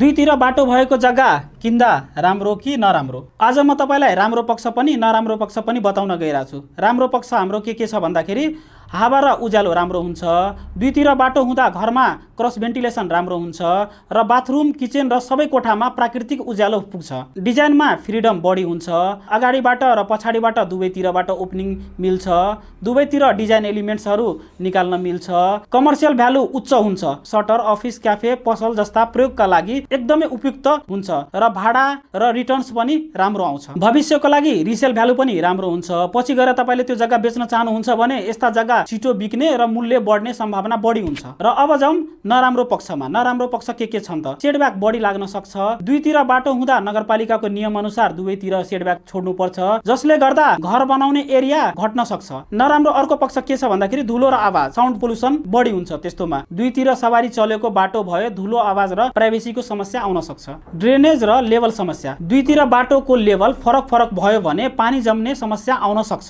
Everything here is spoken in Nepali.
दुईतिर बाटो भएको जग्गा किन्दा राम्रो कि नराम्रो? आज म तपाईलाई राम्रो पक्ष पनि नराम्रो पक्ष पनि बताउन गइरहेको छु। राम्रो पक्ष हाम्रो के छ भन्दाखेरि हावा र उज्यालो राम्रो हुन्छ, दुईतिर बाटो हुँदा घरमा क्रस भेन्टिलेसन राम्रो हुन्छ र बाथरुम किचन र सबै कोठामा प्राकृतिक उज्यालो पुग्छ। डिजाइनमा फ्रिडम बढी हुन्छ, अगाडिबाट र पछाडिबाट दुवैतिरबाट ओपनिङ मिल्छ, दुवैतिर डिजाइन एलिमेन्ट्सहरू निकाल्न मिल्छ, कमर्सियल भ्यालु उच्च हुन्छ, सटर अफिस क्याफे पसल जस्ता प्रयोगका लागि एकदमै उपयुक्त हुन्छ र भाडा र रिटर्न्स पनि राम्रो आउँछ। भविष्यको लागि रिसेल भ्यालु पनि राम्रो हुन्छ। पछि गएर तपाईले त्यो जग्गा बेच्न चाहनुहुन्छ भने यस्ता जग्गा छिटो बिक्ने र मूल्य बढ्ने सम्भावना बढी हुन्छ। र अब जाउँ नराम्रो पक्षमा। नराम्रो पक्ष के छन् त? सेडब्याक बढी लाग्न सक्छ। दुईतिर बाटो हुँदा नगरपालिकाको नियम अनुसार दुवैतिर सेडब्याक छोड्नु पर्छ, जसले गर्दा घर बनाउने एरिया घट्न सक्छ। नराम्रो अर्को पक्ष के छ भन्दाखेरि धुलो र आवाज, साउन्ड पोल्युसन बढी हुन्छ। त्यस्तोमा दुईतिर सवारी चलेको बाटो भए धुलो आवाज र प्राइभेसीको समस्या आउन सक्छ। ड्रेनेज र लेभल समस्या, दुईतिर बाटोको लेभल फरक भयो भने पानी जम्ने समस्या आउन सक्छ।